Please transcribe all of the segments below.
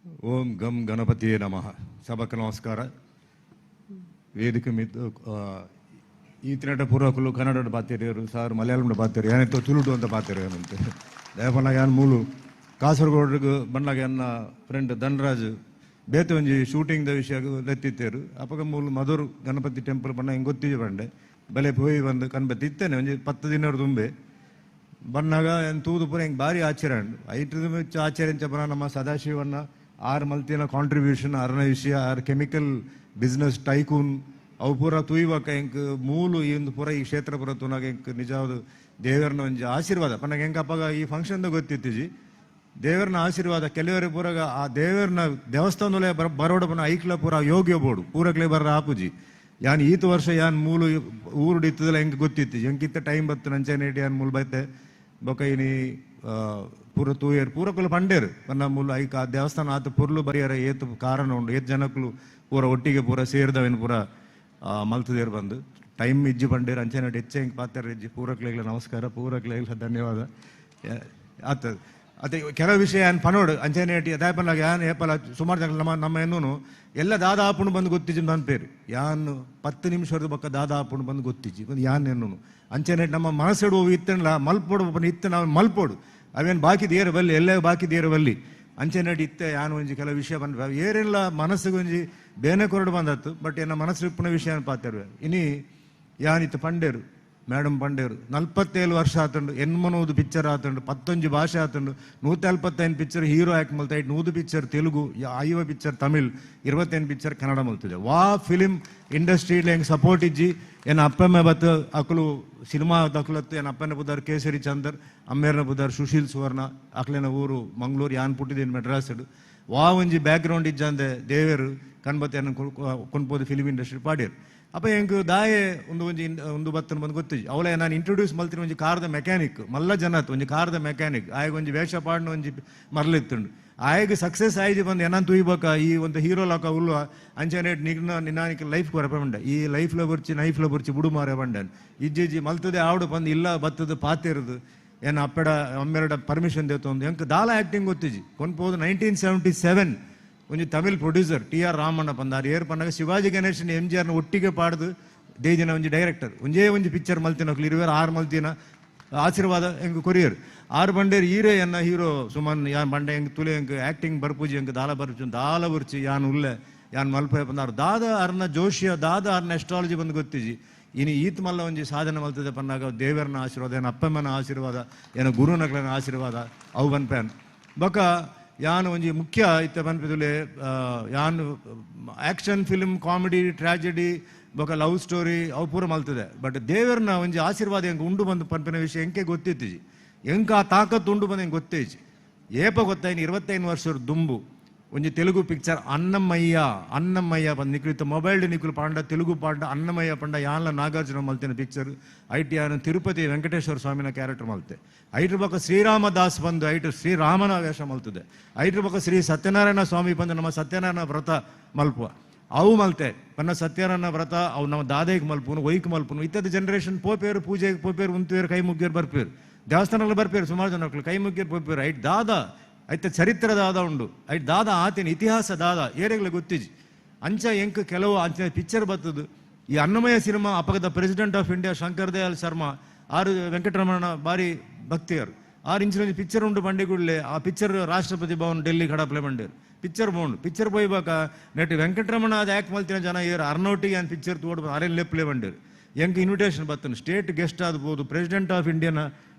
ಓಂ ಗಂ ಗಣಪತಿಯೇ ನಮಃ. ಸಭಕ್ಕೆ ನಮಸ್ಕಾರ. ವೇದಿಕೆ ಮಿತ್ತು ಈ ತಿನಟ ಪೂರ್ವಕುಲು ಕನ್ನಡ ಪಾತೆರಿಯರು ಸಾರ್, ಮಲಯಾಳಂ ಪಾತೆರು, ಏನಿತ್ತು ತುಳುಟು ಅಂತ ಪಾತೆರು ಏನಂತೆ. ದೇವಪನಾಗ ಯಾನ್ ಮೂಲು ಕಾಸರಗೋಡ್ಗ್ ಬಣ್ಣಾಗ ಎನ್ನ ಫ್ರೆಂಡ್ ಧನರಾಜ್ ಬೇತೆ ಒಂಜಿ ಶೂಟಿಂಗ್ the ವಿಷಯ ಲೆತ್ತಿತ್ತೇರು. ಅಪಗ ಮೂಲು ಮಧುರ್ ಗಣಪತಿ ಟೆಂಪಲ್ ಬಣ್ಣ ಹಿಂಗೆ ಗೊತ್ತಿಜಿ ಬಂಡೆ ಬಲೆ ಪೋಯಿ ಬಂದು ಕನ್ಬತ್ತಿ ಇತ್ತೇನೆ. ಒಂಜಿ 10 ದಿನ ತುಂಬೆ ಬನ್ನಾಗ ಏನ್ ತೂದು ಪೂರ ಹಿಂಗೆ ಭಾರಿ ಆಶ್ಚರ್ಯ ಉಂಡು. ಐಟ್ರದ್ದು ಮೆಚ್ಚ ಆಶ್ಚರ್ಯ ಎಂಚ ಪನ, ನಮ್ಮ ಸದಾಶಿವಣ್ಣ ಆರ್ ಮಲ್ತಿನ ಕಾಂಟ್ರಿಬ್ಯೂಷನ್, ಅರ್ನ ವಿಷಯ, ಆರ್ ಕೆಮಿಕಲ್ ಬಿಸ್ನೆಸ್ ಟೈಕೂನ್, ಅವು ಪೂರ ತೂಯ್ಬಕ ಎಂಕ್ ಮೂಲು ಈ ಒಂದು ಪೂರ ಈ ಕ್ಷೇತ್ರ ಪೂರ ತೂನಾಗ ಎಂಕ್ ನಿಜವಾದ ದೇವರನ ಒಂಜಿ ಆಶೀರ್ವಾದ ಪನ್ನಾಗ ಎಂಕ್ ಅಪ್ಪಗ ಈ ಫಂಕ್ಷನ್ ಗೊತ್ತಿತ್ತಿಜಿ. ದೇವರನ ಆಶೀರ್ವಾದ ಕೆಲವರು ಪೂರಗ ಆ ದೇವರನ ದೇವಸ್ಥಾನದಲ್ಲೇ ಬರೋಡ ಪನ ಐಕ್ಲ ಪೂರ ಯೋಗ್ಯ ಬೋಡು ಪೂರಕ್ಲೆ ಬರ್ರ ಆಪುಜಿ. ಯಾನ್ ಈತ ವರ್ಷ ಯಾನ್ ಮೂಲು ಊರುಡು ಇತ್ತದಲ್ಲ, ಎಂಕ್ ಗೊತ್ತಿತ್ತು. ಎಂಕಿತ್ತ ಟೈಮ್ ಬತ್ತು ನಂಚನೆ ಯಾನ್ ಮೂಲು ಬೈತೆ. ಬೊಕ ಇನಿ ಪೂರ ತೂಯರ್, ಪೂರಕುಲು ಪಂಡೇರು ಪನ್ನ ಮೂಲು ಐಕ್ ಆ ದೇವಸ್ಥಾನ ಆತ ಪೊರ್ಲು ಬರಿಯರ ಏತ್ ಕಾರಣ ಉಂಡು, ಏತ್ ಜನಕ್ಕಲು ಪೂರ ಒಟ್ಟಿಗೆ ಪೂರ ಸೇರ್ದವೇನು ಪೂರ ಮಲ್ತದೇರು ಬಂದು. ಟೈಮ್ ಇಜ್ಜಿ ಪಂಡೇರು, ಅಂಚನೆ ಹೆಚ್ಚೆ ಎಂಕ್ ಪಾತೆರ ಇಜ್ಜಿ. ಪೂರಕ್ಲೆಗ್ಲ ನಮಸ್ಕಾರ, ಪೂರಕ್ಲೆಗ್ಲ ಧನ್ಯವಾದ. ಆತ ಅದೇ ಕೆಲವು ವಿಷಯ ಯಾನ್ ಪನೋಡು ಅಂಚನೆ ಅದಾಯ ಪನ್ನಾಗ ಯಾನ್ ಏಪಲ ಸುಮಾರು ಜನ ನಮ್ಮ ನಮ್ಮ ಎನ್ನುನು ಎಲ್ಲ ದಾದಾ ಆಪುಣು ಬಂದು ಗೊತ್ತಿಜ್ಜಿ ಪನ್ಪೇರು. ಯಾನ್ 10 ನಿಮಿಷದ ಬೊಕ್ಕ ದಾದಾ ಆಪುಣು ಬಂದು ಗೊತ್ತಿಜ್ಜಿ ಬಂದು ಯಾನ್ ಎನ್ನುನು. ಅಂಚನೆ ನಮ್ಮ ಮನಸ್ಸುಡು ಇತ್ತನ್ಲ ಮಲ್ಪೋಡು ಇತ್ತ ನಾವು ಮಲ್ಪೋಡು. ಅವೇನು ಬಾಕಿ ದೇರ ಬಲ್ಲಿ, ಎಲ್ಲ ಬಾಕಿ ದೇರ ಬಲ್ಲಿ. ಅಂಚನೆ ಇತ್ತೆ ಯಾನ್ ಒಂಜಿ ಕೆಲವು ವಿಷಯ ಬಂದ ಏರೆಲ್ಲ ಮನಸ್ಸಿಗೆ ಒಂಜಿ ಬೇನೆ ಕೊರಡು ಬಂದತ್ತು. ಬಟ್ ಎನ್ನ ಮನಸ್ಸು ಇಪ್ಪುನ ವಿಷಯ ಪಾತೆರುವೆ. ಇನಿ ಯಾನಿತ್ತು ಪಂಡೇರು, ಮೇಡಮ್ ಪಂಡೇರು, 47 ವರ್ಷ ಆತಂಡು, 83 ಪಿಕ್ಚರ್ ಆತಂಡು, ಪತ್ತೊಂಜಿ ಭಾಷೆ ಆತಂಡು, 145 ಪಿಕ್ಚರ್ ಹೀರೋ ಆ್ಯಕ್ಟ್ ಮಲ್ತ, 100 picture Telugu, 50 picture Tamil, 25 picture Kannada ಮಲ್ತಿದೆ. ವಾ ಫಿಲಿಂ ಇಂಡಸ್ಟ್ರಿ ಹೆಂಗೆ ಸಪೋರ್ಟ್ ಇಜ್ಜಿ. ಎನ್ನ ಅಪ್ಪಮ್ಮ ಬತ್ತು ಅಕುಲು ಸಿನಿಮಾ ದಕ್ಲತ್ತು. ಎನ್ನ ಅಪ್ಪನ ಪುದರ್ ಕೇಸರಿ ಚಂದರ್, ಅಮ್ಮೇರ್ನ ಪುದರ್ ಸುಶೀಲ್ ಸುವರ್ಣ. ಅಕ್ಲೆನ ಊರು ಮಂಗಳೂರು, ಯಾನ್ ಪುಟ್ಟಿದ್ದೇನೆ ಮೆಡ್ರಾಸ್. ವಾ ಒಂಜಿ ಬ್ಯಾಕ್ಗ್ರೌಂಡ್ ಇಜ್ಜಂದೆ ದೇವೇರು ಕಣ್ಬತ್ತಿ ಕೊಂಡ್ಪೋದು ಫಿಲಿಂ ಇಂಡಸ್ಟ್ರಿ ಪಾಡ್ಯರು. ಅಪ್ಪ ಎಂಕ್ ದಾಯೆ ಒಂದು ಒಂಜಿ ಒಂದು ಬತ್ತನ ಬಂದು ಗೊತ್ತಿಜಿ. ಅವಳೆ ನಾನು ಇಂಟ್ರೊಡ್ಯೂಸ್ ಮಲ್ತಿನ ಒಂಜಿ ಕಾರ್ದ ಮೆಕ್ಯಾನಿಕ್ ಮಲ್ಲ ಜನತ್, ಒಂಜಿ ಕಾರ್ದ ಮೆಕ್ಯಾನಿಕ್ ಆಯಗ್ ಒಂಜಿ ವೇಷ ಪಾಡ್ನ ಒಂಜಿ ಮರ್ಲಿತ್ತುಂಡು. ಆಯಗ್ ಸಕ್ಸಸ್ ಆಯ್ಜಿ ಬಂದು ಏನಂತ ತೂಯ್ಬಕ ಈ ಒಂದು ಹೀರೋ ಲಾಕ ಉಲ್ವ. ಅಂಚನೆ ನಿಗ್ನ ನಿನ್ನಾನಿಕ್ ಲೈಫ್ ಕೊರಪ ಬಂಡೆ, ಈ ಲೈಫ್ ಲ ಬುರ್ಚಿ ನೈಫ್ ಲ ಬುರ್ಚಿ ಬುಡು ಮಾರೆ ಬಂಡನ್. ಇಜ್ಜಿಜ್ಜಿ ಮಲ್ತದೆ ಆವಡು ಬಂದು ಇಲ್ಲ ಬತ್ತದ ಪಾತಿರದು ಏನ ಅಪ್ಪೆಡ ಅಮ್ಮೆರಡ ಪರ್ಮಿಷನ್ ದೇತೊಂದು. ಎಂಕ್ ದಾಲ ಆಕ್ಟಿಂಗ್ ಗೊತ್ತಿಜಿ. ಕೊನ್ಪೋದು 1977 ಒಂಜಿ ತಮಿಳ್ ಪ್ರೊಡ್ಯೂಸರ್ ಟಿ ಆರ್ ರಾಮಣ್ಣ ಪಂದಾರ್ ಏರ್ ಪನ್ನಾಗ ಶಿವಾಜಿ ಗಣೇಶನ್ ಎಂ ಜಿ ಆರ್ನ ಒಟ್ಟಿಗೆ ಪಾಡ್ದು ದೇಜಿನ ಒಂಜಿ ಡೈರೆಕ್ಟರ್. ಒಂಜೇ ಒಂಜಿ ಪಿಕ್ಚರ್ ಮಲ್ತಿನಕ್ಲು ಇರುವೇರು. ಆರು ಮಲ್ತಿನ ಆಶೀರ್ವಾದ ಎಂಕ್ ಕೊರಿಯರ್. ಆರು ಬಂಡೇರ್ ಈರೇ ಎನ್ನ ಹೀರೋ ಸುಮನ್. ಯಾನ್ ಬಂಡೆ ಎಂಕ್ ತುಲೆ, ಎಂಕ್ ಆಕ್ಟಿಂಗ್ ಬರ್ಪೂಜಿ, ಎಂಕ್ ದಾಲ ಬರ್ಪುಜಿ, ದಾಲ ಬರ್ಚಿ, ಯಾನ್ ಉಲ್ಲೆ, ಯಾನ್ ಮಲ್ಪೆ ಪಂದಾರು. ದಾದ ಅರ್ನ ಜೋಶಿಯ, ದಾದ ಅರ್ನ ಎಸ್ಟ್ರಾಲಜಿ ಬಂದು ಗೊತ್ತಿಜಿ. ಇನಿ ಈತ್ ಮಲ್ಲ ಒಂಜಿ ಸಾಧನೆ ಮಲ್ತದೆ ಪನ್ನಾಗ ದೇವರನ ಆಶೀರ್ವಾದ, ಏನ ಅಪ್ಪಮ್ಮನ ಆಶೀರ್ವಾದ, ಏನ ಗುರುನಕ್ಲನ ಆಶೀರ್ವಾದ ಅವು ಬನ್ಪೇನ್. ಬೊಕ ಯಾನ್ ಒಂಜಿ ಮುಖ್ಯ ಇತ್ತ ಪನ್ಪಿದುಲೆ, ಯಾನ್ ಆಕ್ಷನ್ ಫಿಲ್ಮ್, ಕಾಮಿಡಿ, ಟ್ರಾಜೆಡಿ ಬೊಕ ಲವ್ ಸ್ಟೋರಿ ಅವು ಪೂರ ಮಲ್ತದೆ. ಬಟ್ ದೇವರನ ಒಂಜಿ ಆಶೀರ್ವಾದ ಎಂಕ್ ಉಂಡು ಬಂದು ಪನ್ಪಿನ ವಿಷಯ ಎಂಕೆ ಗೊತ್ತಿತ್ತಿಜಿ. ಎಂಕ ಆ ತಾಕತ್ತು ಉಂಡು ಬಂದು ಎಂಕ್ ಗೊತ್ತೇಜಿ. ಏಪ ಗೊತ್ತಾಯಿನ, 25 ವರ್ಷದ ದುಂಬು ಒಂಜಿ ತೆಲುಗು ಪಿಕ್ಚರ್ ಅನ್ನಮಯ್ಯ. ಅನ್ನಮಯ್ಯ ಬಂದು ನಿಕ್ಲು ಮೊಬೈಲ್ ನಿಕ್ಲು ಪಾಂಡ ತೆಲುಗು ಪಾಂಡ ಅನ್ನಮಯ್ಯ ಪಂಡ ಯಾನ್ಲ ನಾಗಾರ್ಜುನ ಮಲ್ತಿನ ಪಿಕ್ಚರ್. IT ಯಾನ್ ತಿರುಪತಿ ವೆಂಕಟೇಶ್ವರ ಸ್ವಾಮಿನ ಕ್ಯಾರೆಕ್ಟರ್ ಮಲ್ತೆ. ಐಟ್ರ ಬೊಕ್ಕ ಶ್ರೀರಾಮದಾಸ್ ಬಂದು ಐಟು ಶ್ರೀರಾಮನ ವೇಷ ಮಲ್ತದೆ. ಐಟ್ರ ಬೊಕ್ಕ ಶ್ರೀ ಸತ್ಯನಾರಾಯಣ ಸ್ವಾಮಿ ಬಂದು ನಮ್ಮ ಸತ್ಯನಾರಾಯಣ ವ್ರತ ಮಲ್ಪುವ ಅವು ಮಲ್ತೆ. ಪನ್ನ ಸತ್ಯನಾರಾಯಣ ವ್ರತ ಅವು ನಮ್ಮ ದಾದೇಗ್ ಮಲ್ಪುನು, ಒಯ್ಕ್ ಮಲ್ಪುನು. ಇತ್ತದ ಜನರೇಷನ್ ಪೋಪೇರು, ಪೂಜೆಗೆ ಪೋಪೇರು, ಉಂತುವೇರು, ಕೈ ಮುಗ್ಗೇರು ಬರ್ಪೇರು. ದೇವಸ್ಥಾನಗಳು ಬರ್ಪೇರು, ಸುಮಾರು ಜನ ಕೈ ಮುಗ್ಗೇರು ಪೋಪೇರು. ಐಟ್ ದಾದ ಐತ ಚರಿತ್ರೆ ದಾದ ಉಂಡು, ಐಟ್ ದಾದ ಆತಿನ ಇತಿಹಾಸ ದಾದ ಏರೆಗ್ಲ ಗೊತ್ತಿಜಿ. ಅಂಚ ಎಂಕ್ ಕೆಲವು ಅಂಚ ಪಿಕ್ಚರ್ ಬತ್ತದು. ಈ ಅನ್ನಮಯ್ಯ ಸಿನಿಮಾ ಅಪಗದ president of India Shankar Dayal Sharma ಆರು ವೆಂಕಟರಮಣ ಬಾರಿ ಭಕ್ತಿಯರು. 6 ಇಂಚಿನ ಒಂಜಿ ಪಿಕ್ಚರ್ ಉಂಡು ಬಂಡಿಗುಡ್ಲೆ. ಆ ಪಿಕ್ಚರ್ ರಾಷ್ಟ್ರಪತಿ ಭವನ್ ಡೆಲ್ಲಿ ಕಡಪ್ಲೆ ಬಂಡೇರು. ಪಿಕ್ಚರ್ ಬೋಂಡು ಪಿಕ್ಚರ್ ಪೋಯ್ಬಾಕ ನೆಟ್ ವೆಂಕಟರಮಣ ಅದು ಆ್ಯಕ್ಟ್ ಮಲ್ತಿನ ಜನ ಏರು ಅರ್ನೋಟಿಗೆ ಅನ್ ಪಿಕ್ಚರ್ ತೋಡ್ ಅರೆನ್ ಲೆಪ್ಲೆ ಬಂಡೇರು. ಎಂಕ್ ಇನ್ವಿಟೇಷನ್ ಬತ್ತನು. ಸ್ಟೇಟ್ ಗೆಸ್ಟ್ ಆದ್ಬೋದು ಪ್ರೆಸಿಡೆಂಟ್ ಆಫ್ ಇಂಡಿಯಾನ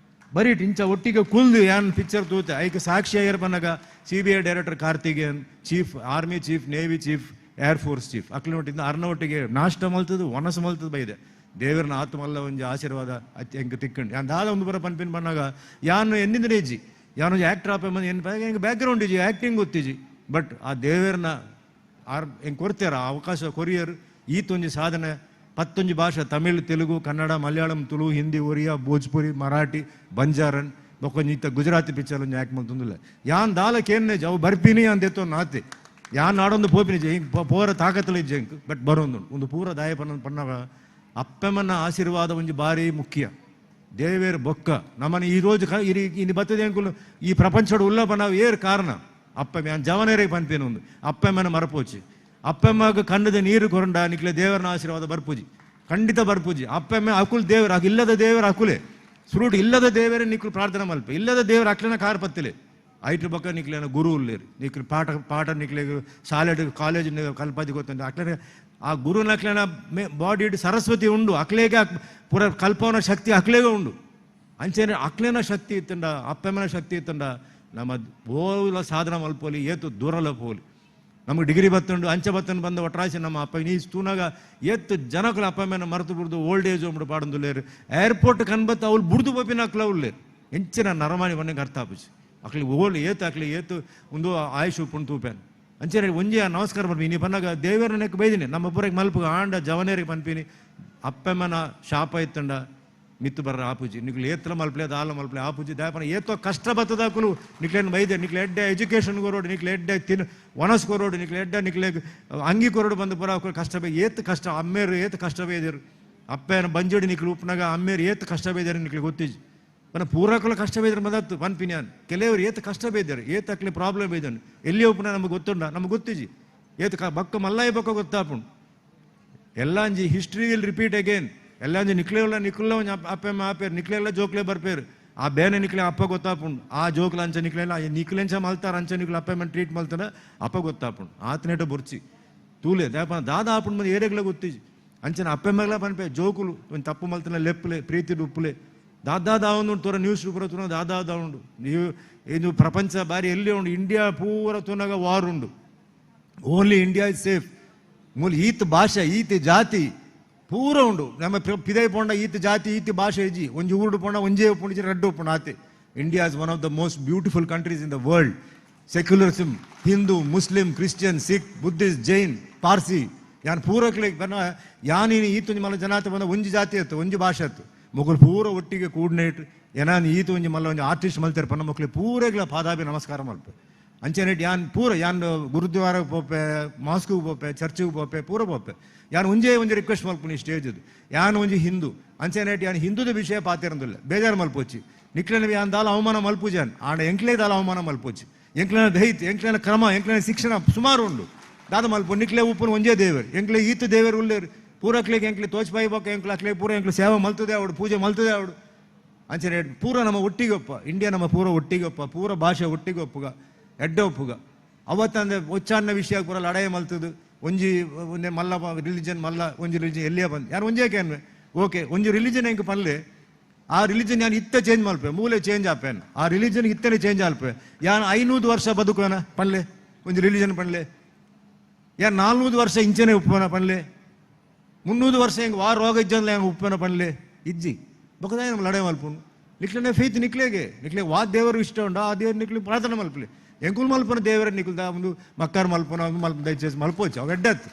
ಬರೀ ಇಂಚ ಒಟ್ಟಿಗೆ ಕುಲ್ದು ಯಾನ್ ಪಿಕ್ಚರ್ ತೂತೆ. ಐಕ್ ಸಾಕ್ಷಿ ಅಯ್ಯರ್ ಪನ್ನಗ CBI director Karthikeyan, chief, army chief, navy chief, air force chief ಅಕ್ಲಿನೊಟ್ಟಿಂದ ಅರ್ನೊಟ್ಟಿಗೆ ನಾಷ್ಟ ಮಲ್ತದು, ವನಸ ಮಲ್ತದು ಬೈದೆ. ದೇವರನ ಆತ್ಮಲ್ಲ ಒಂಜಿ ಆಶೀರ್ವಾದ ಅತ್ಯ ಎಂಕ್ ತಿಕ್ಕಂಡು. ಯಾನ್ ದಾದ ಒಂದು ಬರ ಪನ್ಪಿನ ಪನ್ನಾಗ, ಯಾನ್ ಎನ್ನಿಂದನೇ ಇಜ್ಜಿ, ಯಾನ್ ಒಂಜಿ ಆಕ್ಟರ್ ಆಪೆ ಬಂದು ಎಂಕ್ ಬ್ಯಾಕ್ಗ್ರೌಂಡ್ ಇಜ್ಜಿ, ಆಕ್ಟಿಂಗ್ ಗೊತ್ತಿಜ್ಜಿ. ಬಟ್ ಆ ದೇವರನ ಆರ್ ಎಂಕ್ ಕೊರ್ತಾರ ಆ ಅವಕಾಶ ಕೊರಿಯರ್. ಈತೊಂಜಿ ಸಾಧನೆ ಪತ್ತೊಂಜಿ ಭಾಷೆ, ತಮಿಳ್, ತೆಲುಗು, ಕನ್ನಡ, ಮಲಯಾಳಂ, ತುಳು, ಹಿಂದಿ, ಒರಿಯಾ, ಭೋಜ್ಪುರಿ, ಮರಾಠಿ, ಬಂಜಾರನ್, ಬೊಕ್ಕೊಂಜಿ ಇತ್ತ ಗುಜರಾತಿ ಪಿಕ್ಚರ್ ಒಂಜಿ ಆ್ಯಕ್ಟ್ ಮಲ್ತೊಂದುಲ್ಲ. ಯಾನ್ ದಾಲ ಕೇನ್ನೆ ಅವು ಬರ್ಪಿನಿ ಅಂತ ಎತ್ತೊಂದು ನಾತೆ. ಯಾನ್ ನಾಡೊಂದು ಪೋಪಿನಿ ಹಿಂಗ್ ಪೋರ ತಾಕತ್ತಲ ಇಜ್ಜೆ ಎಂಕ್. ಬಟ್ ಬರೋಂದು ಒಂದು ಪೂರ ದಾಯ ಪನ್ನ ಪನ್ನವ ಅಪ್ಪಮ್ಮನ ಆಶೀರ್ವಾದ ಒಂಜಿ ಬಾರಿ ಮುಖ್ಯ. ದೇವೇರ್ ಬೊಕ್ಕ ನಮ್ಮನ ಈ ರೋಜು ಇನಿ ಬತ್ತದೆ. ಅಂಕುಲು ಈ ಪ್ರಪಂಚಡ್ ಉಲ್ಲ ಪನ್ನವ ಏರ್ ಕಾರಣ? ಅಪ್ಪ ಯಾನ್ ಜವನೇರಿಗೆ ಪನ್ಪಿನ ಉಂದು ಅಪ್ಪಮ್ಮನ ಮರಪೋಚಿ. ಅಪ್ಪಮ್ಮಗ ಕಣ್ಣದ ನೀರು ಕೊರಂಡ ನಿಕ್ಲೆ ದೇವರನ ಆಶೀರ್ವಾದ ಬರ್ಪೂಜಿ, ಖಂಡಿತ ಬರ್ಪೂಜಿ. ಅಪ್ಪಮ್ಮ ಅಕುಲ್ ದೇವರ, ಇಲ್ಲದ ದೇವರ ಅಕುಲೆ ಸುರುಟು ಇಲ್ಲದ ದೇವರೇ ನಿಕ್ಲು ಪ್ರಾರ್ಥನೆ ಮಲ್ಪ, ಇಲ್ಲದ ದೇವರ ಅಕ್ಲೆನ ಕಾರ್ ಪತ್ತಿಲೆ ಐಟ್ರ ಬೊಕ್ಕ ನಿಕ್ಲೆನ ಗುರು ಉಲ್ಲೇರು, ನಿಕ್ಲು ಪಾಠ ಪಾಠ ನಿಕ್ಲೆ ಶಾಲೆ ಕಾಲೇಜ್ ಕಲ್ಪತಿ ಗೊತ್ತುಂಟು ಅಕ್ಲೆನ ಆ ಗುರುನ ಅಕ್ಲೆನ ಮೇ ಬಾಡಿ ಸರಸ್ವತಿ ಉಂಡು, ಅಕ್ಲೇಗೆ ಪೂರ ಕಲ್ಪವನ ಶಕ್ತಿ ಅಕ್ಲೇಗೆ ಉಂಡು. ಅಂಚೆನೆ ಅಕ್ಲೆನ ಶಕ್ತಿ ಇತ್ತಂಡ ಅಪ್ಪಮ್ಮನ ಶಕ್ತಿ ಇತ್ತಂಡ ನಮ್ಮ ಓಲ ಸಾಧನ ಮಲ್ಪೋಲಿ ಏತು ದೂರಲ ಪೋಲಿ. ನಮಗೆ ಡಿಗ್ರಿ ಬತ್ತುಂಡು ಅಂಚೆ ಬತ್ತಂಡು ಬಂದ ಒಟ್ರಾಸಿ ನಮ್ಮ ಅಪ್ಪ ನೀ ತೂನಾಗ ಏತ್ ಜನಕುಲು ಅಪ್ಪಮ್ಮನ ಮರೆತು ಬಿಡ್ದು ಓಲ್ಡ್ ಏಜ್ ಉಂಡು ಪಾಡೊಂದುಲ್ಲೇರು. ಏರ್ಪೋರ್ಟ್ ಕನ್ಬತ್ತು ಅವ್ಲು ಬುಡ್ದು ಪೋಪಿನ ಅಕ್ಲ ಉಲ್ಲೇರು ಎಂಚಿನ ನರಮಾನಿ ಬಣ್ಣಗೆ ಅರ್ಥ ಆಪುಜಿ. ಅಕ್ಲಿ ಓಲ್ ಏತು ಅಕ್ಲಿ ಏತು ಒಂದು ಆಯುಷ್ ಉಪ್ಪುಂಡು ತೂಪೇನು. ಅಂಚೆನೆ ಒಂಜಿ ನಮಸ್ಕಾರ ಬರ್ಪಿ ನೀ ಪನ್ನಾಗ ದೇವರ ನೆಕ್ ಬೈದಿನಿ ನಮ್ಮ ಪೂರಕ್ಕೆ ಮಲ್ಪುಗ ಆಂಡ ಜವನೇರಿಗೆ ಪನ್ಪಿನಿ ಅಪ್ಪಮ್ಮನ ಶಾಪ ಇತ್ತಂಡ ಮಿತ್ತು ಬರ್ರ ಆಪುಜಿ ನಿಕ್ಲು ಏತ್ರ ಮಲ್ಪಲೆ ದಾಲ ಮಲ್ಪಲೆ ಆಪುಜಿ ದಾಪನ ಏತೋ ಕಷ್ಟ ಬತ್ತದಾಕುಲು ನಿಕ್ಲೇನು ಬೈದೆ, ನಿಕ್ಲೆ ಎಡ್ಡೆ ಎಜುಕೇಷನ್ ಕೊರೋಡು, ನಿಕ್ಲೆ ಎಡ್ಡೆ ತಿನ್ ವನಸ್ ಕೊರೋಡು, ನಿಕ್ಲೆ ಎಡ್ಡೆ ನಿಕ್ಲೆ ಅಂಗಿ ಕೊರೋಡು ಬಂದು ಪುರ ಅಕುಲು ಕಷ್ಟ ಬೈ ಏತ್ ಕಷ್ಟ ಅಮ್ಮೇರು ಏತ್ ಕಷ್ಟ ಬೈದರು. ಅಪ್ಪನ ಬಂಜೋಡಿ ನಿಕ್ಲು ಉಪ್ಪನಾಗ ಅಮ್ಮೇರು ಏತ್ ಕಷ್ಟ ಬೈದಾರೆ ನಿಕ್ಲೆ ಗೊತ್ತಿಜಿ. ಪನ ಪೂರಕುಲ ಕಷ್ಟ ಬೈದ್ರೆ ಮದತ್ತು ಪನ್ಪಿನಿ ಕೆಲವರು ಏತ್ ಕಷ್ಟ ಬೈದಾರೆ ಏತ್ ಅಕ್ಲೆ ಪ್ರಾಬ್ಲಮ್ ಬೈದನು ಎಲ್ಲಿ ಉಪ್ಪುನ ನಮಗೆ ಗೊತ್ತುಂಡ ನಮಗೆ ಗೊತ್ತಿಜಿ. ಏತ್ ಬಕ್ಕ ಮಲ್ಲಾಯಿ ಬಕ್ಕ ಗೊತ್ತಾಪುಂಡು. ಎಲ್ಲಾಂಜಿ ಹಿಸ್ಟ್ರಿ will repeat again. ಎಲ್ಲಾಂಜಿ ನಿಕ್ಲೇವಲ್ಲ ನಿಕ್ಲ ಒಂಜಿ ಅಪ್ಪೆಮ್ಮ ಆಪೇರು ನಿಕ್ಲೆಲ್ಲ ಜೋಕ್ಲೆ ಬರ್ಪೇರು ಆ ಬೇನೆ ನಿಕ್ಲೆ ಅಪ್ಪ ಗೊತ್ತಾಪುಂಡು. ಆ ಜೋಕ್ಲ ಅಂಚ ನಿಕ್ಲೆಲ್ಲ ನಿಕ್ಲೆಂಚ ಮಲ್ತಾರ ಅಂಚ ನಿಕ್ಲು ಅಪ್ಪೆಮ್ಮ ಟ್ರೀಟ್ ಮಲ್ತಾರ ಅಪ್ಪ ಗೊತ್ತಾಪುಂಡು. ಆತನೇಟ ಬೊರ್ಚಿ ತೂಲೆ ದಾಪ ದಾದ ಆಪುಂಡು ಮಂದಿ ಏರೆಗ್ಲ ಗೊತ್ತಿಜಿ. ಅಂಚನ ಅಪ್ಪೆಮ್ಮಗ್ಲ ಪನ್ಪೆ ಜೋಕುಲು ಒಂದು ತಪ್ಪು ಮಲ್ತನ ಲೆಪ್ಪುಲೆ ಪ್ರೀತಿ ಉಪ್ಪುಲೆ ದಾದಾ ದಾವುಂಡು ತೋರ ನ್ಯೂಸ್ ಪೂರ ತೂನ ದಾದಾ ದಾವುಂಡು. ನೀವು ಇದು ಪ್ರಪಂಚ ಬಾರಿ ಎಲ್ಲಿ ಉಂಡು ಇಂಡಿಯಾ ಪೂರ ತೂನಾಗ ವಾರ್ ಉಂಡು. Only India is safe. ಮೂಲ ಈತ್ ಭಾಷೆ ಈತ್ ಜಾತಿ ಪೂರ ಉಂಡು. ನಮ್ಮ ಪಿದೈ ಪೋಂಡ ಈತ್ ಜಾತಿ ಈತ್ ಭಾಷೆ ಇಜ್ಜಿ ಒಂಜಿ ಊರುಡು ಪೋಂಡ ಒಂಜೇ ಉಪ್ಪುಂಡು ರಡ್ಡು ಉಪ್ಪುಂಡು ಆತೆ. India is one of the most beautiful countries in the world. Secularism, Hindu, Muslim, Christian, Sikh, Buddhist, Jain, Parsi ಯಾನ್ ಪೂರಕ್ಲೆ ಬನ್ನ ಯಾನಿನಿ ಈತೊಂಜಿ ಮಲ್ಲ ಜನಾತ ಬಂದ ಒಂಜಿ ಜಾತಿ ಇತ್ತು ಒಂಜಿ ಭಾಷೆ ಇತ್ತು ಮೊಕುಲು ಪೂರ ಒಟ್ಟಿಗೆ ಕೂರ್ಡಿನೇಟ್ ಏನಾನ್ ಈತ ಒಂಜಿ ಮಲ್ಲ ಒಂಜಿ ಆರ್ಟಿಸ್ಟ್ ಮಲ್ತೆರ್ ಪನ್ನ ಮೊಕ್ಲೆ ಪೂರೆಗ್ಲ ಪಾದಾಭಿ ನಮಸ್ಕಾರ ಮಲ್ಪೆ. ಅಂಚೆನೆಟ್ ಯಾನ್ ಪೂರ ಯಾನ್ ಗುರುದ್ವಾರಕ್ಕೆ ಪೋಪೆ, ಮಾಸ್ಕ್ಗೆ ಪೋಪೆ, ಚರ್ಚಿಗೆ ಪೋಪೆ, ಪೂರ ಪೋಪೆ. ಯಾನ್ ಒಂಜೇ ಒಂಜಿ ರಿಕ್ವೆಸ್ಟ್ ಮಲ್ಪುನಿ ಸ್ಟೇಜ್ ಯಾನ್ ಒಂಜಿ ಹಿಂದೂ ಅಂಚೆನೆಟ್ ಯಾನ್ ಹಿಂದೂದ ವಿಷಯ ಪಾತಿರಂದಿಲ್ಲ ಬೇಜಾರು ಮಲ್ಪೊಚ್ಚಿ ನಿಕ್ಲೆನ ಯಾನ್ ದಾಲ ಅವಮಾನ ಮಲ್ಪುಜಾನ್ ಆಂಡ ಎಂಕ್ಲೇ ದಾಲ ಅವಮಾನ ಮಲ್ಪೊಚ್ಚಿ ಎಂಕ್ಲೆನ ದೈತ್ ಎಂಕ್ಲೆನ ಕ್ರಮ ಎಂಕ್ಲೆನ ಶಿಕ್ಷಣ ಸುಮಾರು ಉಂಡು ದಾದ ಮಲ್ಪು ನಿಕ್ಲೆ ಉಪ್ಪುನ ಒಂಜೇ ದೇವರು ಎಂಕ್ಲೆ ಈತ ದೇವರು ಉಲ್ಲೇರು ಪೂರಕ್ಲೆಗೆ ಎಂಕ್ಲೆ ತೋಚ್ಬಾಯಿ ಬೊಕ್ಕ ಎಂಕ್ಲೆ ಅಕ್ಲೆ ಪೂರ ಎಂಕ್ಲೆ ಸೇವೆ ಮಲ್ತದೆ ಅವಡು ಪೂಜೆ ಮಲ್ತದೆ ಅವಡು. ಅಂಚನೆ ಪೂರ ನಮ್ಮ ಒಟ್ಟಿಗೆ ಒಪ್ಪ ಇಂಡಿಯಾ ನಮ್ಮ ಪೂರ ಒಟ್ಟಿಗೆ ಒಪ್ಪ ಪೂರ ಭಾಷೆ ಒಟ್ಟಿಗೆ ಒಪ್ಪುಗ ಎಡ್ಡೆ ಒಪ್ಪುಗ. ಅವತ್ತಂದ್ರೆ ಒಚ್ಚಾನ್ನ ವಿಷಯ ಪೂರ ಲಡಾಯಿ ಮಲ್ತದು ಒಂಜಿ ಒಂದೇ ಮಲ್ಲ ರಿಲಿಜನ್ ಮಲ್ಲ ಒಂಜಿ ರಿಲಿಜನ್ ಎಲ್ಲಿಯೇ ಬಂದು ಯಾರು ಒಂಜೇ ಕೇನ್ವೆ ಓಕೆ ಒಂಜಿ ರಿಲಿಜನ್ ಹೆಂಗೆ ಪನ್ಲೆ ಆ ರಿಲಿಜನ್ ಯಾನ್ ಇತ್ತ ಚೇಂಜ್ ಮಲ್ಪೆ ಮೂಲೆ ಚೇಂಜ್ ಆಪೇನ್ ಆ ರಿಲಿಜನ್ ಇತ್ತನೆ ಚೇಂಜ್ ಆಲ್ಪೆ ಯಾನ್ 500 ವರ್ಷ ಬದುಕೋನ ಪನ್ಲೆ ಒಂಜಿ ರಿಲಿಜನ್ ಪನ್ಲೆ ಯಾನ್ 400 ವರ್ಷ ಇಂಚನೆ ಉಪ್ಪನ ಪನ್ಲೆ 300 ವರ್ಷ ಹೆಂಗೆ ವಾರ ರೋಗ ಇಜ್ಜಂದ್ಲೆ ಹೆಂಗೆ ಉಪ್ಪನ ಪನ್ಲೆ ಇಜ್ಜಿ ಬೊಕ್ಕದಾಯ ನಮ್ಮ ಲಡಾಯಿ ಮಲ್ಪುಂಡು ನಿಕ್ಲೆನೆ ಫೇತ್ ನಿಕ್ಲೆಗೆ ನಿಕ್ಲೆ ವಾ ದೇವರು ಇಷ್ಟ ಉಂಡು ಆ ದೇವರು ನಿಕ್ಲೆ ಪ್ರಾರ್ಥನೆ ಮಲ್ಪಲೆ ಎಂಕುಲ್ ಮಲ್ಪನ ದೇವರ ನಿಕುಲ್ದ ಒಂದು ಮಕ್ಕಾರ ಮಲ್ಪನ ಒಂದು ಮಲ್ಪ ದಯಚೇಸಿ ಮಲ್ಪೋಚು ಅವು ಎಡ್ಡತ್ತು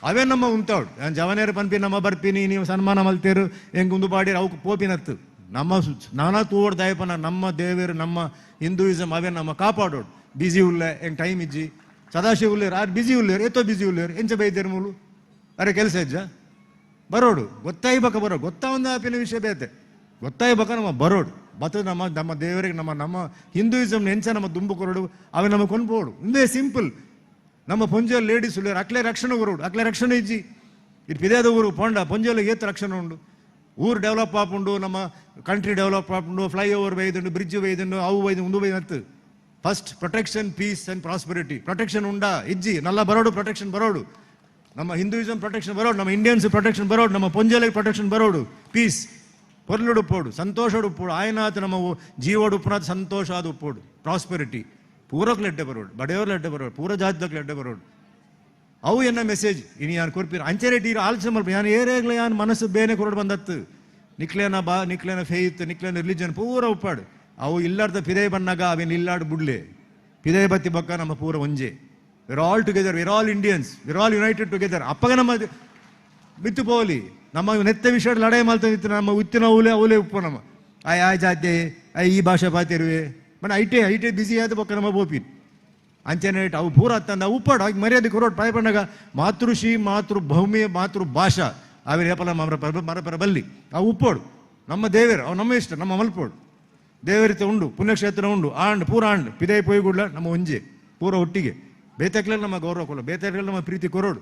ಅವೇ ನಮ್ಮ ಉಂತಾವಡು ನಾನು ಜವನೇರು ಪನ್ಪಿ ನಮ್ಮ ಬರ್ಪಿನಿ ನೀವು ಸನ್ಮಾನ ಮಲ್ತೇರು ಹೆಂಗೆ ಉಂದು ಪಾಡಿರು ಅವಕ್ಕೆ ಪೋಪಿನತ್ತು ನಮ್ಮ ನಾನಾ ತೂವಡ್ ದಯಪನ ನಮ್ಮ ದೇವರು ನಮ್ಮ ಹಿಂದೂಯಿಸಮ್ ಅವೇ ನಮ್ಮ ಕಾಪಾಡೋಡು. ಬಿಸಿ ಉಲ್ಲೆ ಹೆಂಗೆ ಟೈಮ್ ಇಜ್ಜಿ ಸದಾಶಿವ ಉಲ್ಲೇರು ಆರು ಬಿಸಿ ಉಲ್ಲೇರು ಏತೋ ಬಿಸಿ ಉಲ್ಲೇರು ಎಂಚ ಬೈದೇರು ಮೂಲು ಅರೆ ಕೆಲಸ ಇಜ್ಜ ಬರೋಡು ಗೊತ್ತಾಯಿ ಬಕ ಬರೋಡು ಗೊತ್ತಾ ಒಂದು ಆಪಿನ ವಿಷಯ ಬೇತೆ ಗೊತ್ತಾಯಿ ಬಕ ನಮ್ಮ ಬರೋಡು ಬತ್ತದ ನಮ್ಮ ನಮ್ಮ ದೇವರಿಗೆ ನಮ್ಮ ನಮ್ಮ ಹಿಂದೂಯಿಸಮ್ ಎಂಚ ನಮ್ಮ ದುಂಬು ಕೊರಡು ಅವೆ ನಮ್ಮ ಕೊಂಡ್ಬೋಡು ಇಂದೇ ಸಿಂಪಲ್. ನಮ್ಮ ಪೊಂಜಲ್ ಲೇಡೀಸ್ ಉಲ್ಲೇರು ಅಕ್ಲೆ ರಕ್ಷಣೆ ಕೊರೋಡು ಅಕ್ಲೆ ರಕ್ಷಣೆ ಇಜ್ಜಿ ಇದು ಪಿದೇದ ಊರು ಪೊಂಡ ಪೊಂಜಲ್ ಏತ್ ರಕ್ಷಣೆ ಉಂಡು ಊರು ಡೆವಲಪ್ ಆಪುಂಡು ನಮ್ಮ ಕಂಟ್ರಿ ಡೆವಲಪ್ ಆಪುಂಡು ಫ್ಲೈ ಓವರ್ ಬೈದುಂಡು ಬ್ರಿಡ್ಜ್ ಬೈದುಂಡು ಅವು ಬೈದು ಉಂದು ಬೈದು. First protection peace and prosperity protection ಉಂಡಾ ಇಜ್ಜಿ ನಲ್ಲ ಬರೋಡು ಪ್ರೊಟೆಕ್ಷನ್ ಬರೋಡು ನಮ್ಮ ಹಿಂದೂಯಿಸಮ್ ಪ್ರೊಟೆಕ್ಷನ್ ಬರೋಡು ನಮ್ಮ ಇಂಡಿಯನ್ಸ್ ಪ್ರೊಟೆಕ್ಷನ್ ಬರೋಡು ನಮ್ಮ ಪೊಂಜಲಿಗೆ ಪ್ರೊಟೆಕ್ಷನ್ ಬರೋಡು ಪೀಸ್ ಪೊರ್ಲುಡು ಉಪ್ಪೋಡು ಸಂತೋಷಡು ಉಪ್ಪೋಡು ಆಯನಾಥ ನಮ್ಮ ಜೀವೋಡು ಉಪ್ಪುನಾಥ ಸಂತೋಷ ಆದ ಉಪ್ಪೋಡು ಪ್ರಾಸ್ಪೆರಿಟಿ ಪೂರಕ್ಕೆ ಎಡ್ಡೆ ಬರೋಡು ಬಡೆಯವ್ರ ಎಡ್ಡೆ ಬರೋಡು ಪೂರ ಜಾತಿದಕ್ಕೆ ಎಡ್ಡೆ ಬರೋಡು ಅವು ಎನ್ನ ಮೆಸೇಜ್ ಇನಿ ಯಾನ್ ಕೊರ್ಪಿರ ಅಂಚೆನೆ ಟೀರ್ ಆಲೋಚನೆ ಮಲ್ಪ ಯಾನ್ ಏರೇಗ್ಲ ಯಾನ್ ಮನಸ್ಸು ಬೇನೆ ಕೊರಡು ಬಂದತ್ತು ನಿಕ್ಲೇನ ಬಾ ನಿಕ್ಲೇನ ಫೇತ್ ನಿಕ್ಲೇನ ರಿಲಿಜನ್ ಪೂರ ಉಪ್ಪಾಡು ಅವು ಇಲ್ಲಾರ್ದ ಪಿದೆ ಬನ್ನಾಗ ಅವೇನು ಇಲ್ಲಾಡು ಬುಡ್ಲೆ ಪಿದೆ ಬತ್ತಿ ಬಕ್ಕ ನಮ್ಮ ಪೂರ ಒಂಜೆ we're all together, we're all Indians, we're all united together. ಅಪ್ಪಗ ನಮ್ಮ ಬಿತ್ತು ಪೋಲಿ ನಮ್ಮ ನೆತ್ತ ವಿಷಯ ಲಡಾಯಿ ಮಲ್ತಂದಿತ್ತು ನಮ್ಮ ಉತ್ತಿನ ಔಲೆ ಔಲೆ ಉಪ್ಪು ನಮ್ಮ ಆಯ್ ಆ ಜಾತಿ I ಈ ಭಾಷೆ ಪಾತಿರುವೆ ಮನೆ ಐಟೆ ಐಟೆ ಬಿಸಿ ಆದ ಬೊಕ್ಕ ನಮ್ಮ ಬೋಪಿನ್ ಅಂಚನೆ ಅವು ಪೂರ ತಂದ ಉಪ್ಪಾಡು ಆಗಿ ಮರ್ಯಾದೆ ಕೊರೋಟ್ ಪಾಯಪಣ್ಣಗ ಮಾತೃಶ್ರೀ ಮಾತೃ ಭೂಮಿ ಮಾತೃ ಭಾಷಾ ಅವೆ ಏಪಲ ಮರ ಮರಪರ ಬಲ್ಲಿ ಅವು ಉಪ್ಪೋಡು ನಮ್ಮ ದೇವರು ಅವು ನಮ್ಮ ಇಷ್ಟ ನಮ್ಮ ಮಲ್ಪೋಡು ದೇವರಿತ ಉಂಡು ಪುಣ್ಯಕ್ಷೇತ್ರ ಉಂಡು ಆಂಡ್ ಪೂರ ಆಂಡ್ ಪಿದೈ ಪೋಯಿ ಗುಡ್ಲ ನಮ್ಮ ಒಂಜೆ. ಪೂರ ಒಟ್ಟಿಗೆ ಬೇತೆಕ್ಲೆ ನಮ್ಮ ಗೌರವ ಕೊಲ್ಲ, ಬೇತೆಕ್ಲೆ ನಮ್ಮ ಪ್ರೀತಿ ಕೊರೋಡು,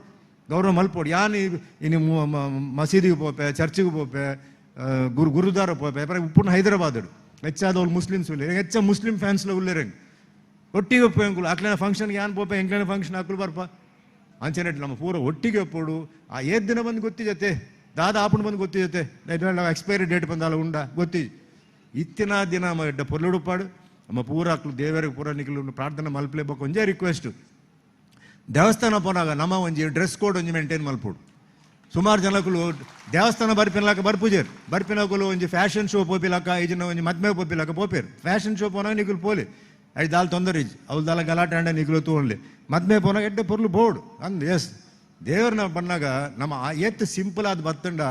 ಗೌರವ ಮಲ್ಪೋಡು. ಯಾನ್ ಇನಿ ಮಸೀದಿಗೆ ಪೋಪೆ, ಚರ್ಚಿಗೆ ಪೋಪೆ, ಗುರುದ್ವಾರ ಪೋಪೆ, ಉಪ್ಪುನ ಹೈದರಾಬಾದ್ ಹೆಚ್ಚಾದ ಅವ್ರು ಮುಸ್ಲಿಮ್ಸ್ ಉಲ್ಲೇರು, ಹೆಚ್ಚ ಮುಸ್ಲಿಂ ಫ್ಯಾನ್ಸ್ಲ ಉಲ್ಲೇರಂಗ್ ಒಟ್ಟಿಗೆ ಒಪ್ಪು ಎಂಕುಲು. ಅಕ್ಲೆನ ಫಂಕ್ಷನ್ಗೆ ಯಾನ್ ಪೋಪೆ, ಎಂಕ್ಲೆನ ಫಂಕ್ಷನ್ ಅಕ್ಲು ಬರ್ಪ. ಅಂಚನೆ ನಮ್ಮ ಪೂರ ಒಟ್ಟಿಗೆ ಒಪ್ಪೋಡು. ಆ ಏತ್ ದಿನ ಬಂದು ಗೊತ್ತಿಜತೆ, ದಾದ ಆಪುಣ ಬಂದು ಗೊತ್ತಿಜತೆ, ಎಕ್ಸ್ಪೈರಿ ಡೇಟ್ ಬಂದಾಲ ಉಂಡ ಗೊತ್ತಿ. ಇತ್ತಿನ ದಿನ ನಮ್ಮ ಎಡ್ಡ ಪೊರ್ಲುಡುಪಾಡು, ನಮ್ಮ ಪೂರ ಅಕ್ಲು ದೇವರಿಗೆ ಪೂರ ನಿಕ್ಲು ಪ್ರಾರ್ಥನೆ ಮಲ್ಪಲೇಬೇಕು. ಒಂಜೇ ರಿಕ್ವೆಸ್ಟ್, ದೇವಸ್ಥಾನ ಪೋನಾಗ ನಮ್ಮ ಒಂಜಿ ಡ್ರೆಸ್ ಕೋಡ್ ಒಂಜಿ ಮೇಂಟೈನ್ ಮಲ್ಪೋಡು. ಸುಮಾರು ಜನಕ್ಕಲು ದೇವಸ್ಥಾನ ಬರ್ಪಿನಲಾಕ ಬರ್ಪುಜೇರು, ಬರ್ಪಿನಕುಲು ಒಂಜಿ ಫ್ಯಾಷನ್ ಶೋ ಪೋಪಿಲಾಕ, ಈಜಿನ ಒಂಜಿ ಮದ್ಮೆ ಪೋಪಿಲಾಕ ಪೋಪೇರು. ಫ್ಯಾಷನ್ ಶೋ ಪೋನಾಗ ನಿಕುಲು ಪೋಲಿ, ಐದು ದಾಲ್ ತೊಂದರೆ ಇಜ್ಜಿ, ಅವ್ಲು ದಾಲ ಗಲಾಟೆ ಅಂಡ ನಿಕುಲು ತೋನ್ಲಿ. ಮದ್ಮೆ ಪೋನಾಗ ಎಡ್ಡೆ ಪೊರ್ಲು ಬೋರ್ಡ್ ಅಂದ್ ಎಸ್ ದೇವ್ರನ್ನ ಬಂದಾಗ ನಮ್ಮ ಏತ್ ಸಿಂಪಲ್ ಆದ ಬತ್ತಂಡ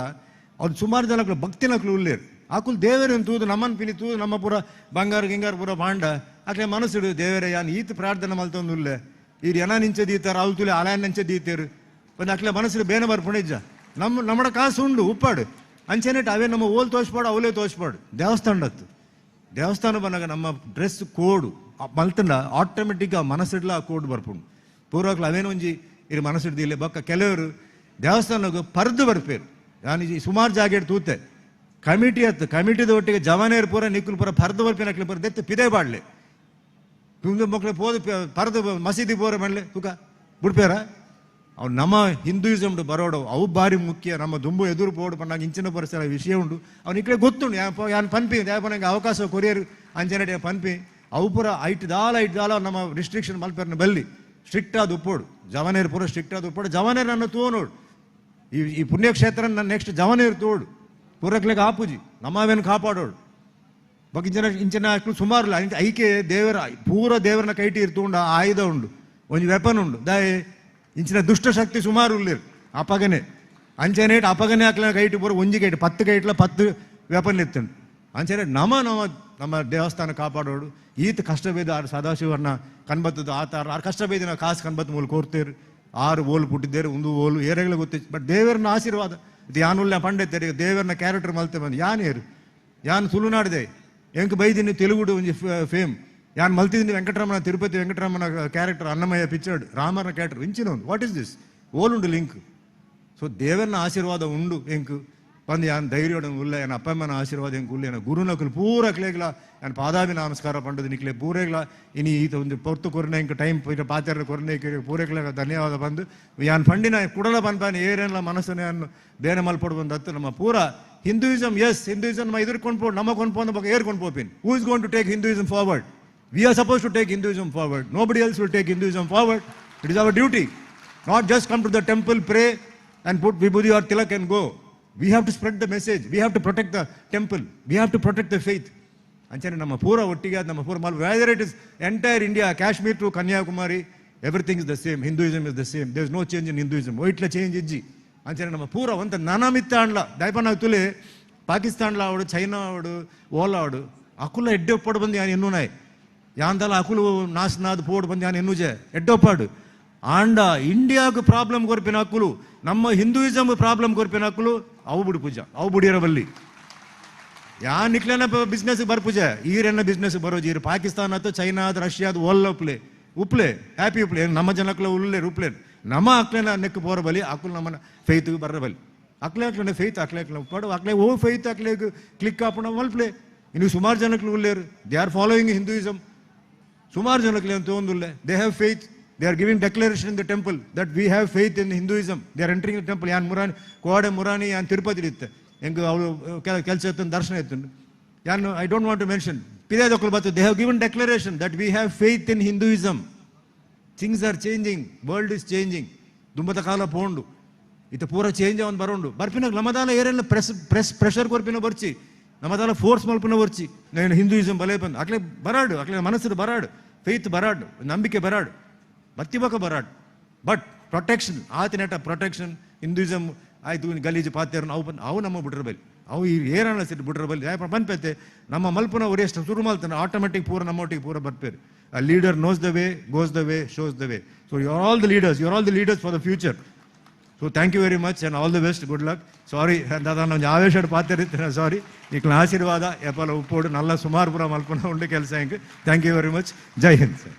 ಅವ್ರು ಸುಮಾರು ಜನಕ್ಕಳು ಭಕ್ತಿನಕ್ಲು ಉಲ್ಲೇರು. ಆಕುಲು ದೇವರನ್ನು ತೂದು ನಮ್ಮನ್ನು ಪಿನಿ ತೂದು ನಮ್ಮ ಪೂರ ಬಂಗಾರ ಗಿಂಗಾರ ಪೂರ ಬಾಂಡ ಅಕ್ಲೆ ಮನಸ್ಸುಡು ದೇವರೇ ಯಾನ್ ಈತ ಪ್ರಾರ್ಥನೆ ಮಲ್ತೊಂದು ಉಲ್ಲೆ, ಈ ಎನ ನಿಂಚೆ ದೀತಾರ ಅವ್ಲು ತುಲೆ ಅಲಾಯನ್ ನಿಂಚೆ ದೀತೇರು ಬಂದು ಅಕ್ಲೆ ಮನಸ್ಸು ಬೇನೆ ಬರ್ಪುಣಿಜ್ಜ. ನಮ್ಮ ನಮ್ಮಡ ಕಾಸು ಉಂಡು ಉಪ್ಪಾಡು ಅಂಚೆನೆಟ್ ಅವೇ ನಮ್ಮ ಓಲ್ ತೋಚ್ಪಾಡು ಅವಲೇ ತೋಚ್ಪಾಡು. ದೇವಸ್ಥಾನತ್ತು ದೇವಸ್ಥಾನ ಬಂದಾಗ ನಮ್ಮ ಡ್ರೆಸ್ ಕೋಡು ಮಲ್ತಂಡ ಆಟೋಮೆಟಿಕ್ ಆ ಮನಸ್ಸಿಡ್ಲ ಆ ಕೋಡ್ ಬರ್ಪುಂಡು. ಪೂರ್ವಕ್ಲು ಅವೇನು ಒಂಜಿ ಇರು ಮನಸ್ಸಿಡ್ದಿಲ್ಲ. ಬೊಕ್ಕ ಕೆಲವರು ದೇವಸ್ಥಾನಕ್ಕೆ ಪರ್ದು ಬರ್ಪೇರು. ನಾನು ಸುಮಾರು ಜಾಗೆಡ್ ತೂತೆ ಕಮಿಟಿ ಅತ್ತು ಕಮಿಟಿದ ಒಟ್ಟಿಗೆ ಜವಾನೇರು ಪೂರ ನಿಕ್ಕುಲು ಪೂರ ಪರ್ದು ಬರ್ಪಿನ ಅಕ್ಲೆ ಪೂರ ದೆತ್ತು ಪಿದೆ ಬಾಡ್ಲೆ ಮಕ್ಕಳು ಪೋದು ಪರ್ದು ಮಸೀದಿ ಪೋರ ಮಾಡಲೆ ತುಕ ಬಿಡ್ಪೇರ. ಅವು ನಮ್ಮ ಹಿಂದೂಯಿಸಮ್ ಬರೋಡು ಅವು ಭಾರಿ ಮುಖ್ಯ. ನಮ್ಮ ದುಂಬು ಎದುರು ಪೋಡು ಪಂಡಾಗ ಇಂಚಿನ ಪರಿಸರ ವಿಷಯ ಉಂಡು ಅವ್ನು ಇಕ್ಕಡೆ ಗೊತ್ತುಂಡು. ಯಾನ್ ಪನ್ಪಿ ಯಾಪನಂಗೆ ಅವಕಾಶ ಕೊರಿಯರ್ ಅಂಚನೆ ಪನ್ಪಿ ಅವು ಪೂರ ಐಟ್ ದಾಲ ಐಟ್ ದಾಲ ನಮ್ಮ ರಿಸ್ಟ್ರಿಕ್ಷನ್ ಮಲ್ಪೇರ್ನ ಬಲ್ಲಿ ಸ್ಟ್ರಿಕ್ಟ್ ಆದ ಉಪ್ಪೋಡು. ಜವನೇರು ಪೂರ ಸ್ಟ್ರಿಕ್ಟ್ ಆದ ಉಪ್ಪೋಡು. ಜವನೇರು ನನ್ನ ತೋನೋಡು ಈ ಈ ಪುಣ್ಯಕ್ಷೇತ್ರ ನನ್ನ ನೆಕ್ಸ್ಟ್ ಜವನೇರು ತೋಡು ಪೂರಕ್ಲೆಗೆ ಆಪುಜಿ ನಮ್ಮವೇನು ಕಾಪಾಡೋಡು. ಬಗ್ಗೆ ಇಂಚಿನ ಇಂಚಿನ ಸುಮಾರು ಐಕೆ ದೇವರ ಪೂರ ದೇವರನ್ನ ಕೈಟಿ ಇರ್ತುಂಡ ಆಯುಧ ಉಂಡು, ಒಂಜಿ ವೆಪನ್ ಉಂಡು. ದಾಯೆ ಇಂಚಿನ ದುಷ್ಟಶಕ್ತಿ ಸುಮಾರು ಉಲ್ಲೇರು ಅಪಗನೆ ಅಂಚನೆ ಅಪಗನೆ ಹಾಕ್ಲ ಕೈಟಿ ಪೂರ ಒಂಜಿ ಕೈಟ್ 10 ಕೈಟ್ಲ 10 ವೆಪನ್ ಇತ್ತುಂಡು. ಅಂಚನೆ ನಮ ನಮ ನಮ್ಮ ದೇವಸ್ಥಾನ ಕಾಪಾಡೋಡು. ಈತ ಕಷ್ಟ ಬೇದ ಆರು ಸದಾಶಿವರ್ನ ಕನ್ಬತ್ತದ ಆತಾರ ಆರು ಕಷ್ಟ ಬೇದಿನ ಕಾಸು ಕನ್ಬತ್ ಮೂಲ ಕೋರ್ತೇರು. ಆರು ಓಲು ಪುಟ್ಟಿದ್ದೇರು ಒಂದು ಓಲು ಏರೆಗಳ ಗೊತ್ತಿತ್ತು. ಬಟ್ ದೇವರನ್ನ ಆಶೀರ್ವಾದ ಇದು ಯಾನುಲ್ಲ ಪಂಡೆತ್ತೇರು ದೇವರನ್ನ ಕ್ಯಾರೆಕ್ಟರ್ ಮಲ್ತೆ ಬಂದು ಯಾನ್ ಏರು ಯಾನ್ ತುಳುನಾಡಿದೆ ಎಂಕ್ ಬೈದಿನಿ ತೆಲುಗುಡು ಒಂಜಿ ಫೇಮ್ ಯಾನ್ ಮಲ್ತಿದ್ದೀನಿ ವೆಂಕಟರಮಣ ತಿರುಪತಿ ವೆಂಕಟರಮಣ ಕ್ಯಾರೆಕ್ಟರ್ ಅನ್ನಮಯ್ಯ ಪಿಕ್ಚರ್ಡ್ ರಾಮನ ಕ್ಯಾರೆಕ್ಟರ್ ಇಂಚಿನ ಒಂದು what is this ಓಲುಂಡು ಲಿಂಕ್. ಸೊ ದೇವರನ್ನ ಆಶೀರ್ವಾದ ಉಂಡು ಎಂಕ್ ಬಂದು ಯಾನ್ ಧೈರ್ಯೋಡ ಉಲ್ಲ, ಯಾನ್ ಅಪ್ಪಮ್ಮನ ಆಶೀರ್ವಾದ ಎಂಕ್ ಉಲ್ಲ, ಗುರುನಕುಲು ಪೂರ ಕ್ಲೇಗ್ಲ ಯಾನ್ ಪಾದಾಭಿ ನಮಸ್ಕಾರ ಪಂಡದು ನಿಕ್ಲೆ ಪೂರೆಗ್ಲ ಇನಿ ಈತ ಒಂದು ಪೊರ್ತು ಕೊರ್ನೆ ಎಂಕ್ ಟೈಮ್ ಪಾತ್ರೆ ಕೊರ್ನೆ ಪೂರೆಗ್ಲ ಧನ್ಯವಾದ ಬಂದು ಯಾನ್ ಪಂಡಿನ ಕುಡಲ ಪನ್ಪಾನೆ ಏರೇನ್ಲ ಮನಸ್ಸನ್ನ ಯಾನ್ ಬೇನೆ ಮಲ್ಪೊಡು ಬಂದತ್ತು ನಮ್ಮ ಪೂರ ಹಿಂದೂಯಿಸಮ್. ಎಸ್ ಹಿಂದೂಯಿಸಮ್ ನಮ್ಮ ಎದುರು ಕೊಂಡ್ಪೋ ನಮ್ಮ ಕೊಂಡ್ಪೋ ಬಗ್ಗೆ ಏರ್ ಕೊಂಡ್ಪೋಪಿನ್. Who is going to take Hinduism forward? We are suppose to take Hinduism forward. Nobody else will take Hinduism forward. It is our duty. Not just come to the temple, pray and put vibhuti or tilak and go. We have to spread the message. We have to protect the temple. We have to protect the faith. ಅಂಚನೆ ನಮ್ಮ ಪೂರ ಒಟ್ಟಿಗೆ ನಮ್ಮ ಪೂರ mall whether it is entire India, Kashmir to Kanyakumari, everything is the same. Hinduism is the same. There is no change in Hinduism. ವೈಟ್ಲ change ಇಜ್ಜಿ. ಅಂಚನೆ ನಮ್ಮ ಪೂರ ಒಂತ ನನಮಿತ್ತ ಅಂಡ್ಲ ದಯಪನ ತುಲೆ ಪಾಕಿಸ್ತಾನ್ಲ ಅವಡು ಚೈನಾ ಅವಡು ಓಲಾ ಅವಡು ಅಕುಲ ಎಡ್ಡೆ ಒಪ್ಪಾಡು ಬಂದು ಯಾನ್ ಎನ್ನುನಾಯ್ ಯಾಂದಲ ಅಕುಲು ನಾಶನಾದ್ ಪೋಡು ಬಂದು ಯಾನ್ ಎನ್ನುಜೆ ಎಡ್ಡೊಪ್ಪಾಡು. ಆಂಡ ಇಂಡಿಯಾకు ಪ್ರಾಬ್ಲಮ್ ಕೊರ್ಪಿನ ಅಕ್ಕುಲು ನಮ್ಮ ಹಿಂದೂಯಿಸಮ್ ಪ್ರಾಬ್ಲಮ್ ಕೊರ್ಪಿನ ಅಕ್ಕುಲು ಅವು ಬುಡಿ ಪೂಜಾ ಅವು ಬುಡಿಯರ ಬಲ್ಲಿ ಯಾನ್ ನಿಕ್ಲೆನ ಬಿಸ್ನೆಸ್ ಬರ್ಪೂಜೆ ಈರೆನ್ನ ಬಿಸ್ನೆಸ್ ಬರೋಜಿ ಈರು ಪಾಕಿಸ್ತಾನ ಆತು ಚೈನಾ ಆತು ರಷ್ಯಾ ಅದು ಒಲ್ಲ ಉಪ್ಲೆ ಉಪ್ಲೆ ಹ್ಯಾಪಿ ಉಪ್ಲೆ ನಮ್ಮ ಜನಕ್ಲ ಉಲ್ಲೆ ಉಪ್ಲೆ ನಮ್ಮ ಅಕ್ಲೆನ ನೆಕ್ ಪೋರ ಬಲಿ ಅಕ್ಕುಲು ನಮ್ಮನ ಫೇತ್ ಬರ್ರ ಬಲಿ ಅಕ್ಲೆ ಅಕ್ಲೆನ ಫೇತ್ ಅಕ್ಲೆ ಅಕ್ಲೆ ಉಪ್ಪಾಡು ಅಕ್ಲೆ ಓ ಫೇತ್ ಅಕ್ಲೆ ಕ್ಲಿಕ್ ಆಪುಣ ಮಲ್ಪ್ಲೆ ಇನ್ನು ಸುಮಾರು ಜನಕ್ಲು ಉಲ್ಲೇರು they are following Hinduism. ಸುಮಾರು ಜನಕ್ಲೆ ಅಂತ ಒಂದುಲ್ಲೆ they have faith. They are giving declaration in the temple that we have faith in Hinduism. They are entering the temple. ಯಾನ್ ಮುರಾನಿ ಕೋಡೆ ಮುರಾನಿ ಯಾನ್ ತಿರುಪತಿ ಇತ್ತೆ ಎಂಕ್ ಅವಳು ಕೆಲಸ ಇತ್ತು ದರ್ಶನ ಇತ್ತು ಯಾನ್ I don't want to mention ಪಿದೇದೊಕ್ಕಲು ಬತ್ತು they have given declaration that we have faith in Hinduism. Things are changing, world is changing. ದುಂಬದ ಕಾಲ ಪೋಂಡು ಇತ್ತ ಪೂರ ಚೇಂಜ್ ಅವನ್ ಬರೋಂಡು ಬರ್ಪಿನ ನಮದಾಲ ಏರೆಲ್ಲ ಪ್ರೆಸ್ ಪ್ರೆಸ್ ಪ್ರೆಷರ್ ಕೊರ್ಪಿನ ಬರ್ಚಿ ನಮದಾಲ ಫೋರ್ಸ್ ಮಲ್ಪಿನ ಬರ್ಚಿ ನಾನು ಹಿಂದೂಯಿಸಮ್ ಬಲೆ ಬಂದು ಅಕ್ಲೆ ಬರಾಡು ಅಕ್ಲೆ ಮನಸ್ಸು ಬರಾಡು ಫೇತ್ ಬರಾಡು ನಂಬಿಕೆ ಬರಾಡು ಬತ್ತಿ ಬಕ ಬರಾಡು ಬಟ್ ಪ್ರೊಟೆಕ್ಷನ್ ಆತಿನೆಟ ಪ್ರೊಟೆಕ್ಷನ್ ಹಿಂದೂಯಿಸಮ್ ಆಯ್ತು ಗಲೀಜು ಪಾತ್ಯರು ಅವು ಬಂದು ಅವು ನಮ್ಮ ಬಿಡ್ರ ಬಲ್ಲಿ ಅವು ಈ ಏರಣ ಸಿಟ್ಟು ಬಿಡ್ರ ಬಲ್ಲಿ ಯಾಕೆ ಪನ್ಪೈತೆ ನಮ್ಮ ಮಲ್ಪುನ ಒರೇ ಶುರು ಮಲ್ತಾನೆ ಆಟೋಮೆಟಿಕ್ ಪೂರ ನಮ್ಮೊಟ್ಟಿಗೆ ಪೂರ ಬರ್ಪೇರು. A leader knows the way, goes the way, shows the way. So you are all the leaders, you are all the leaders for the future. So thank you very much and all the best, good luck. Sorry, ದಾದಾ ನಾನು ಆವೇಶ ಪಾತ್ರ ಸಾರಿ ನಿಕ್ಲ ಆಶೀರ್ವಾದ ಎಪ್ಪಲ ಉಪ್ಪೋಡು ನಲ್ಲ ಸುಮಾರು ಪುರ ಮಲ್ಪುನ ಉಂಡು ಕೆಲಸ ಹೆಂಗೆ. Thank you very much. Jai Hind sir.